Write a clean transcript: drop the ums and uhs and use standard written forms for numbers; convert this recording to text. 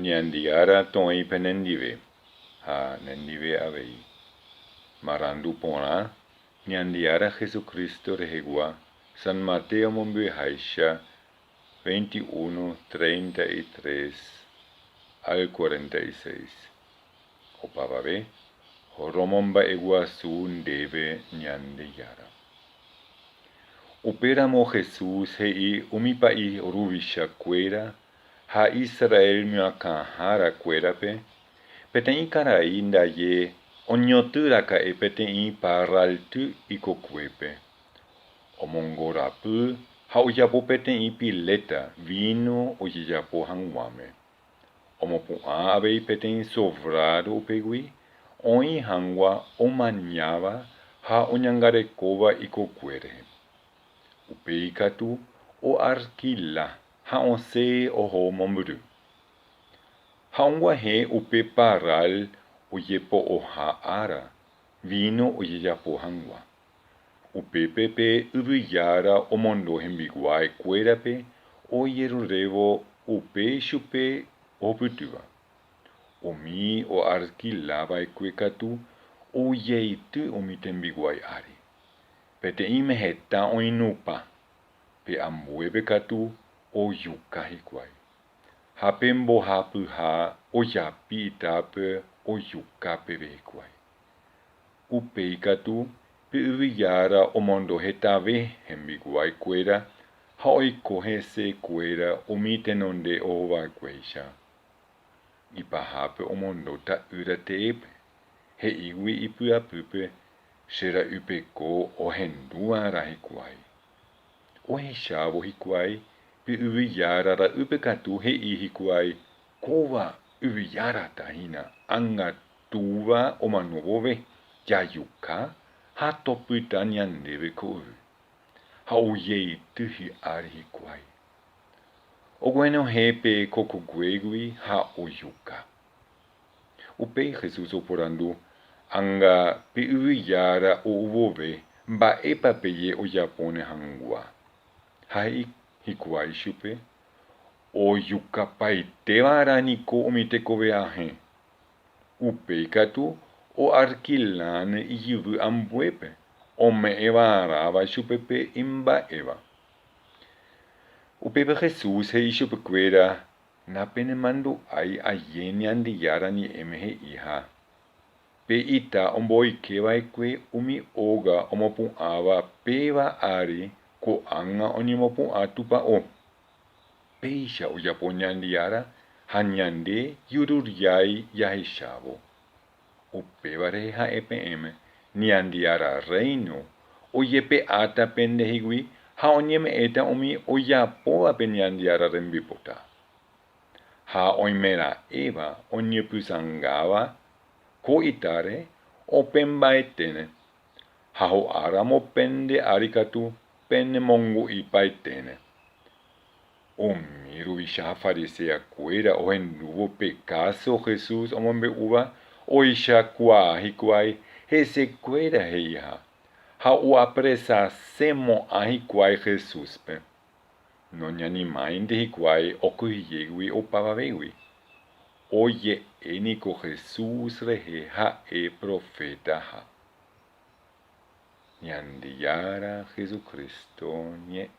Ñandejára toĩ penendive ha nendive avei. Marandu porã Ñandejára Jesucristo rehegua San Mateo omombe'uháicha 21, 33 al 46. Opavave, Romomba'eguasu ndéve Ñandejára. Upéramo Jesús he'i umi pa'i ruvicha kuéra ha Israel myakãhára kuérape, Peteĩ karai ndaje oñotỹ raka'e peteĩ parralty ikokuépe. Omongorapy ha ojapo peteĩ piléta víno ojejapo hag̃uáme. Omopu'ã avei peteĩ sovrádo upégui oĩ hag̃ua omañáva ha oñangarekóva ikokue rehe. Upéi katu oarkila ha osẽ oho mombyry. Ha og̃uahẽ upe parral ojepo'oha ára víno ojejapo hag̃ua. Upépe pe yvyjára omondo hembiguái kuérape ojerurévo upe chupe ohupytýva. Umi oarkila va'ekue katu ojeity umi tembiguái ári. Peteĩme heta oinupã, pe ambuépe katu ojuka hikuái. Ha pe mbohapyha ojapi itápe ojuka peve hikuái. Upéi katu pe yvyjára omondo hetave hembiguái kuéra ha oiko hese kuéra umi tenonde ohova'ekuéicha. Ipahápe omondo ta'ýra teépe, he'ígui ipy'apýpe che ra'ypeko ohenduva'erã hikuái. Ohechávo hikuái pe yvyjára ra'ýpe katu he'i hikuái kóva yvyjárata hína ág̃a Túva omano vove, jajuka ha topyta ñandéve ko yvy. Ha ojeity hi'ári hikuái. Oguenohẽ pe kokuguégui ha ojuka. Upéi Jesús oporandu, Anga pe yvy jára ou vove, mba'épa peje ojapóne hag̃ua? Ha he'i hikuái chupe, Ojukapaiteva'erã niko umi tekove ahẽ. Upéi katu oarkiláne ijyvy ambuépe, ome'ẽva'erãva chupe pe imba'éva. Upépe Jesús he'i chupekuéra, Napenemandu'ái aje Ñandejára Ñe'ẽme he'iha, Pe ita omboyke va'ekue umi óga omopu'ãva péva ári ko'ág̃a oñemopu'ã tupão. Péicha ojapo Ñandejára ha ñande jurujái jahechávo. Upéva rehe ha'e peẽme, Ñandejára Rréino ojepe'áta pendehegui ha oñeme'ẽta umi ojapóvape Ñandejára rembipota. Ha oimera'éva oñepysãngáva ko itáre opẽmba'eténe, ha ho'áramo pende ári katu penemongu'ipaiténe. Umi ruvicha ha fariseakuéra ohendúvo pe káso Jesús omombe'úva ohechakuaa hikuái hesekuéra he'iha, ha oapresasemo'ã hikuái Jesúspe. Noñanimáinte hikuái okyhyjégui opavavégui. Oje'e niko Jesús rehe ha'e profetaha. Ñandejára Jesucristo ñe'ẽ.